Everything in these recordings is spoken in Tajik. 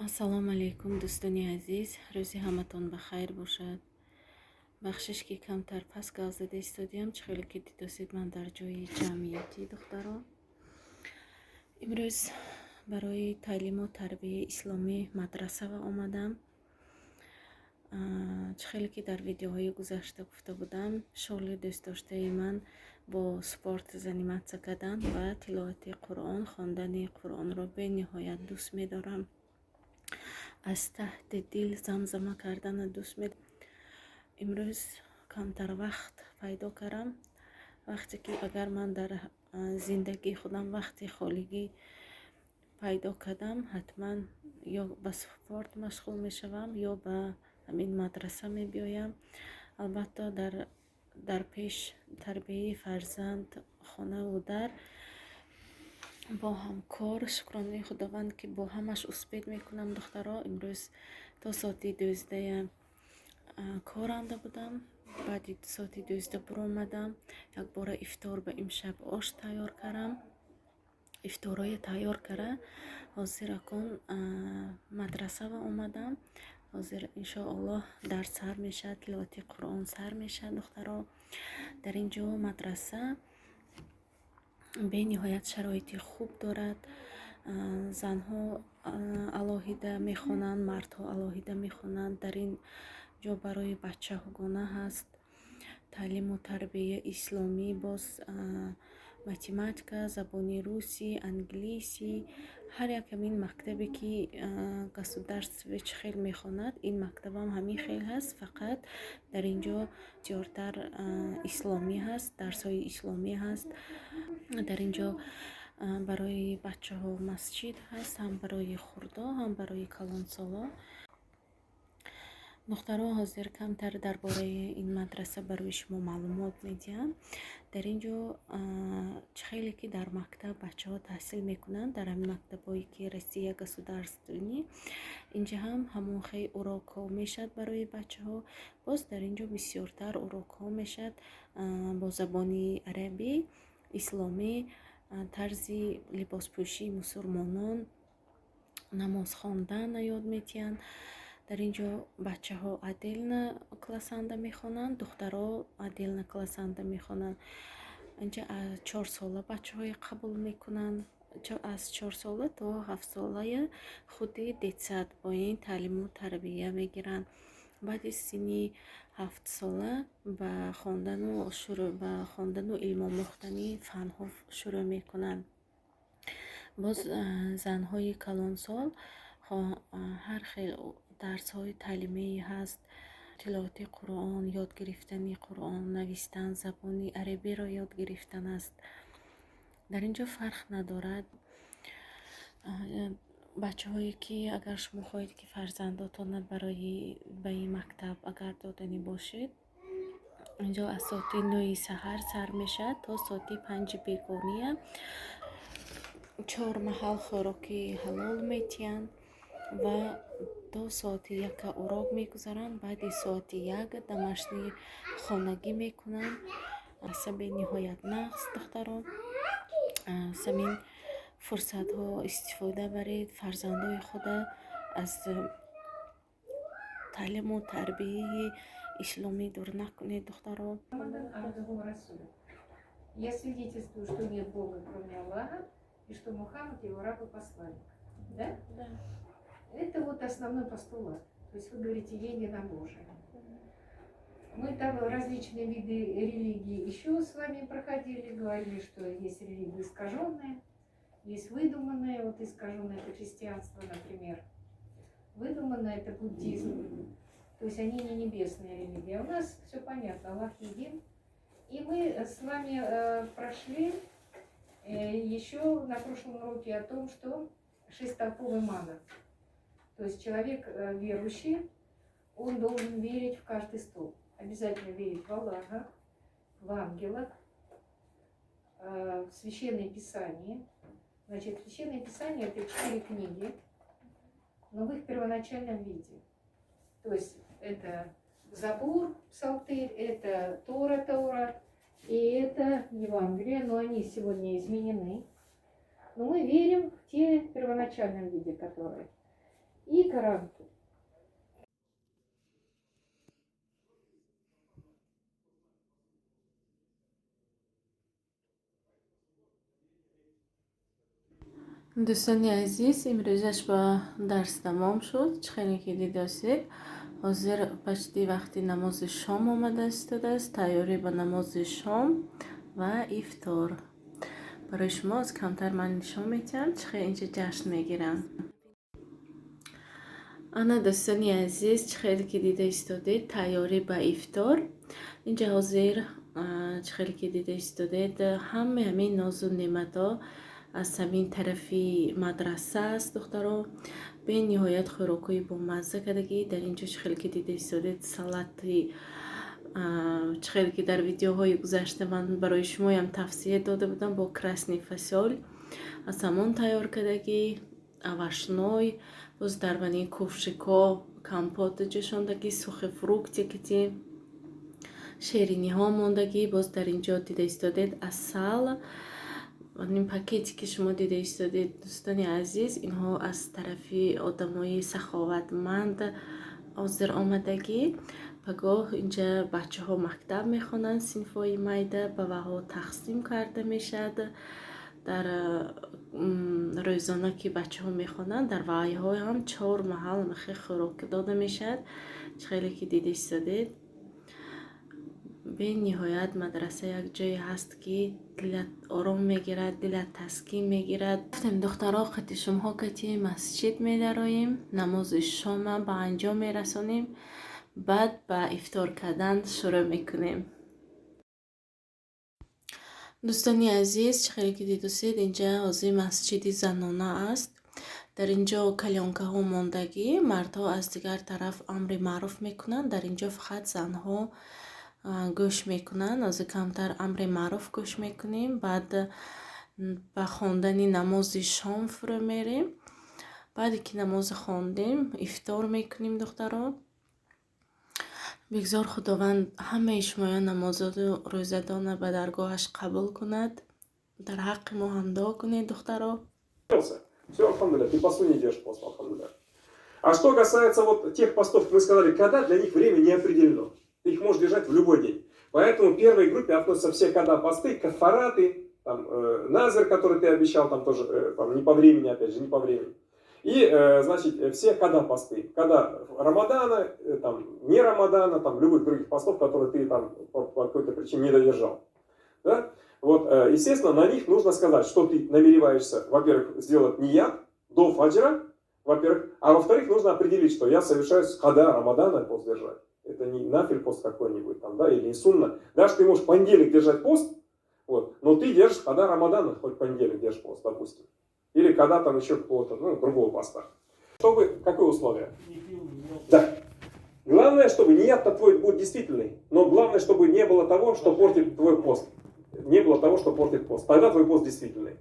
Ассалому алайкум, дӯстони азиз, рӯзи ҳаматон ба хайр бошад. Бахшиш, ки камтар пас гап зада истодиям. Чӣ хеле ки дидосед, ман дар ҷои ҷамъиятӣ, духтаро. Имрӯз барои таълиму тарбияи исломӣ мадрасава омадам. Чӣ хеле ки дар видеоҳои гузашта гуфта будам, шуғли дӯстдоштаи ман бо спорт заниматься кардан ва тиловати Қуръон, хондани Қуръонро бениҳоят дӯст медорам, аз таҳти дил замзама кардана дӯст медорам. Имрӯз камтар вақт пайдо кардам. Вақте ки агар ман дар зиндагии худам вақти холигӣ пайдо кардам, ҳатман ё ба спорт машғул мешавам, ё ба ҳамин мадраса мебиёям. Албатта, дар пеш тарбияи фарзанд, хонаву дар, бо ҳам кор. Шукронаи Худованд, ки бо ҳамаш успеть мекунам, духтаро. Имрӯз то соати 12 коранда будам. Баъди соати 12 буромадам, якбора ифтор ба имшаб ош тайёр кардам. Ифторое тайёр кара, ҳозир акун мадрасава омадам. Ҳозир, иншоаллоҳ, дарс сар мешавад, тиловати Қуръон сар мешавад, духтаро. Дар ин ҷо мадраса бениҳоят шароити хуб дорад. Занҳо алоҳида мехонанд, мардҳо алоҳида мехонанд. Дар ин ҷо барои бачаҳогона ҳаст таълиму тарбияи исломӣ, боз математика, забони русӣ, англисӣ. Ҳар як ҳамин мактабе ки государство чӣ хел мехонад, ин мактабам ҳамин хел ҳаст, фақат дар ин ҷо зиёдтар исломӣ ҳаст, дарсҳои исломӣ ҳаст. Дар ин ҷо барои бачаҳо масҷид ҳаст, ҳам барои хурдо, ҳам барои калонсоло. Духтаро, ҳозир камтар дар бораи ин мадраса барои шумо маълумот медиҳам. Дар ин ҷо чӣ хеле ки дар мактаб бачаҳо таҳсил мекунанд, дар ҳамин мактабҳое ки Россия государственный, инҷа ҳам ҳамон хел урокҳо мешавад барои бачаҳо. Боз дар ин ҷо бисёртар урокҳо мешавад бо забони арабӣ, исломӣ, тарзи либоспӯшии мусулмонон, намоз хонданро ёд медиҳанд. Дар ин ҷо бачаҳо отдельно классанда мехонанд, духтаро отдельно классанда мехонанд. Инҷа аз 4-сола бачаҳое қабул мекунанд, аз 4-сола то 7-солая худи детсад бо ин таълиму тарбия мегиранд. Баъди синни 7-сола ба хондану илмомӯхтани фанҳо шурӯъ мекунанд. Боз занҳои калонсол ҳар хел дарсҳои таълимие ҳаст: тиловати Қуръон, ёд гирифтани Қуръон, навистан, забони арабиро ёд гирифтан аст. Дар ин ҷо фарқ надорад. Бачаҳое ки агар шумо хоҳед, ки фарзандотонро барои ба ин мактаб агар доданӣ бошед, инҷо аз соати 9-и саҳар сар мешавад то соати 5-и бегоҳия. Чор маҳал хӯроки ҳалол метиҳанд ва то соати 1 урок мегузаранд. Баъди соати 1 домашний хонагӣ мекунанд. Аса бениҳоят нағз, духтаро. Аз ҳамин фурсатҳо истифода баред, фарзандои худа аз таълиму тарбияи исломӣ дур накунед, духтаро. Я свидетельствую, что нет Бога, кроме Аллаха, и что Мухаммад — его раб и посланник. Да? Да. Это вот основной постулат. То есть вы говорите единобожие. Мы там различные виды религии еще с вами проходили, говорили, что есть религии искаженные, есть выдуманные. Вот искаженное — это христианство, например. Выдуманное — это буддизм. То есть они не небесные религии. А у нас все понятно, Аллах един. И мы с вами прошли еще на прошлом уроке о том, что шесть столпов имана. То есть человек верующий, он должен верить в каждый столп. Обязательно верить в Аллаха, в ангелов, в Священное Писание. Значит, Священное Писание — это четыре книги, но в их первоначальном виде. То есть это Забур, Псалтырь, это Тора, Тора, и это Евангелие, но они сегодня изменены. Но мы верим в те в первоначальном виде, которые. И Коран. Дӯстони азиз, имрӯзаш ба дарс тамом шуд. Чӣ хеле ки дидосед, ҳозир почти вақти намози шом омада истодааст, тайёрӣ ба намози шом ва ифтор. Барои шумо аз камтар ман нишон медиҳам, чӣ хел инҷа ҷашн мегиранд. Ана, дӯстони азиз, чӣ хеле ки дида истодед, тайёрӣ ба ифтор. Инҷа ҳозир, чӣ хеле ки дида истодед, ҳамаи ҳамин нозу неъматҳо аз ҳамин тарафи мадраса аст, духтаро. Бениҳоят хӯрокҳои бомазза кардагӣ. Дар ин ҷо, чӣ хеле ки дида истодед, салати, чӣ хеле ки дар видеоҳои гузашта ман барои шумоям тавсия дода будам, бо красный фасоль аз ҳамон тайёр кардагӣ, овощной, боз дар вани ковшико компот ҷӯшондагӣ, сухофрукты кити, шериниҳо мондагӣ. Боз дар ин ҷо дида истодед, асал. Ин пакете ки шумо дида истодед, дӯстони азиз, инҳо аз тарафи одамои саховатманд ҳозир омадагӣ. Пагоҳ инҷа бачаҳо мактаб мехонанд, синфҳои майда, ба ваҳо тақсим карда мешавад. Дар рӯзона ки бачаҳо мехонанд, дар вайҳо ҳам чор маҳал махе хӯрок дода мешавад. Чӣ хеле ки дида истодед, бениҳоят мадраса як ҷое ҳаст, ки дилат ором мегирад, дилат таскин мегирад. Гуфтем, духтаро, қати шумҳо кати масҷид медароем, намози шома ба анҷом мерасонем, баъд ба ифтор кардан шурӯъ мекунем. Дӯстони азиз, чӣ хеле ки дидусед, инҷа ҳозир масҷиди занона аст. Дар ин ҷо калёнкаҳо мондагӣ, мардҳо аз дигар тараф амри маъруф мекунанд. Дар ин ҷо фақат занҳо гӯш мекунанд. Ҳозир камтар амри маъруф гӯш мекунем, баъд ба хондани намози шом фурӯ мерем. Баъде ки намоз хондем, ифтор мекунем, духтаро. Бигзор Худованд ҳамаи шумоён намозоду рӯзадона ба даргоҳаш қабул кунад. Дар ҳаққи мо ҳам дуо кунед, духтаро. Все, алхамдулилля, ты посту не держишь пост, алхамдулилля. А что касается вот тех постов, мы сказали, когда для них время не определено. Ты их можешь держать в любой день. Поэтому к первой группе относятся все когда посты, кафараты, там, назар, который ты обещал, там тоже, там, не по времени, опять же, не по времени. И, значит, все когда посты. Когда Рамадана, там, не Рамадана, там, любых других постов, которые ты там по какой-то причине не додержал. Да? Вот, естественно, на них нужно сказать, что ты намереваешься, во-первых, сделать ният до фаджра, во-первых, а во-вторых, нужно определить, что я совершаю када Рамадана пост держать. Это не нафиль пост какой-нибудь там, да, или не сунна. Даже ты можешь понедельник держать пост, вот, но ты держишь када Рамадана, хоть понедельник держишь пост, допустим. Или когда там еще какого-то, ну, другого поста. Чтобы, какое условие? Да. Главное, чтобы ният-то твой будет действительный, но главное, чтобы не было того, что портит твой пост. Не было того, что портит пост. Тогда твой пост действительный.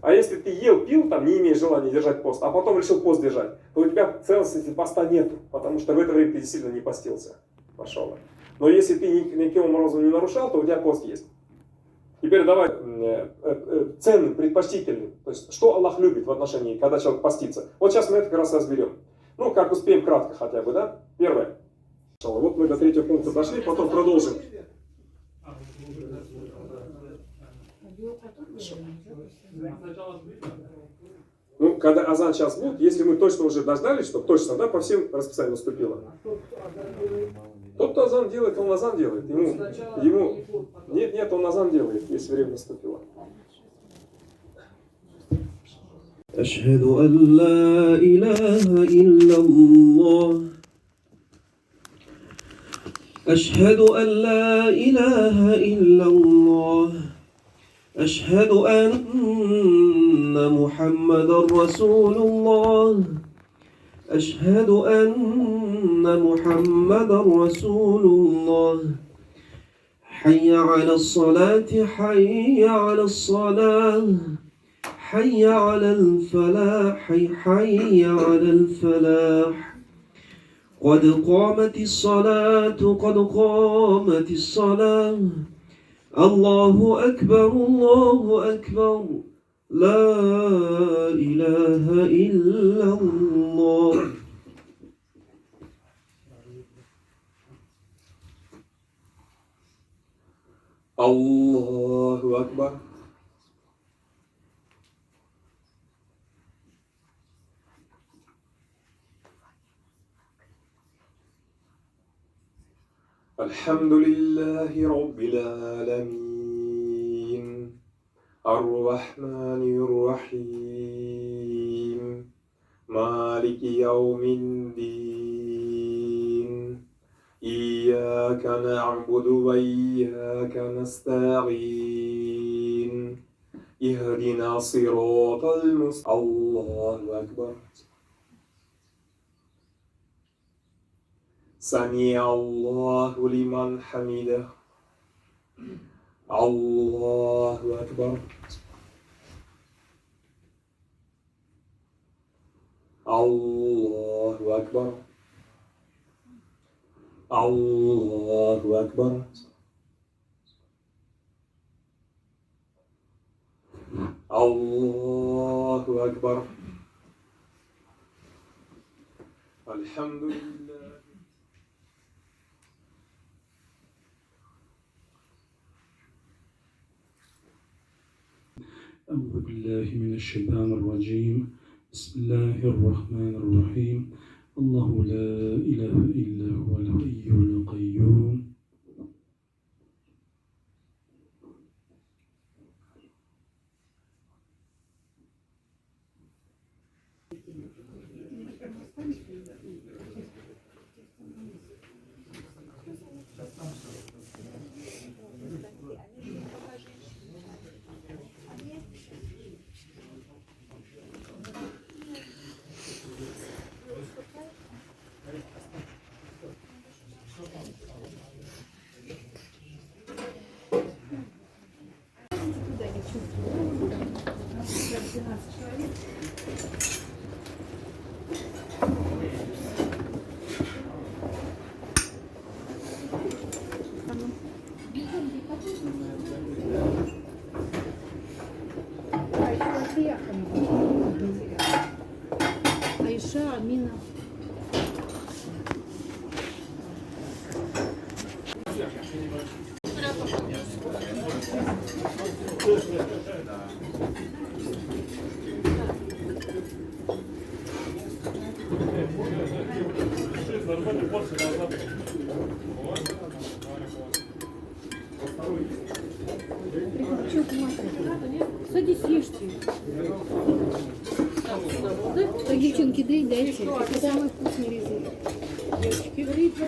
А если ты ел, пил, там, не имея желания держать пост, а потом решил пост держать, то у тебя целостности поста нету, потому что в это время ты действительно не постился. Пошел. Но если ты никаким образом не нарушал, то у тебя пост есть. Теперь давай ценным, предпочтительным. То есть, что Аллах любит в отношении, когда человек постится. Вот сейчас мы это как раз разберем. Ну, как успеем, кратко хотя бы, да? Первое. Вот мы до третьего пункта дошли, потом продолжим. Ну, когда азан сейчас будет, если мы точно уже дождались, что точно, да, по всем расписаниям наступило. Тот, кто азан делает, он азан делает. Ему. Нет, нет, он азан делает, если время наступило. أشهد أن لا إله إلا الله أشهد أن لا إله إلا الله أشهد أن محمدا رسول الله أشهد أن محمدا رسول الله حي على الصلاة حي على الصلاة حي على الفلاح حي على الفلاح قد قامت الصلاة قد قامت الصلاة الله أكبر الله أكبر لا إله إلا الله. Аллаху Акбар. الحمد لله رب العالمين الرحمن الرحيم مالك يوم الدين إياك نعبد وإياك نستعين اهدنا صراط المستقيم. الله أكبر. سمع الله لمن حمده. الله أكبر. الله أكبر. الله أكبر. الله أكبر. الحمد لله. أعوذ بالله من الشيطان الرجيم. بسم الله الرحمن الرحيم. الله لا إله إلا هو الحي القيوم. Айша, Амина. Садись, ешьте. Так, девчонки, доедайте. Это самый вкусный ризик. Девочки, девочки.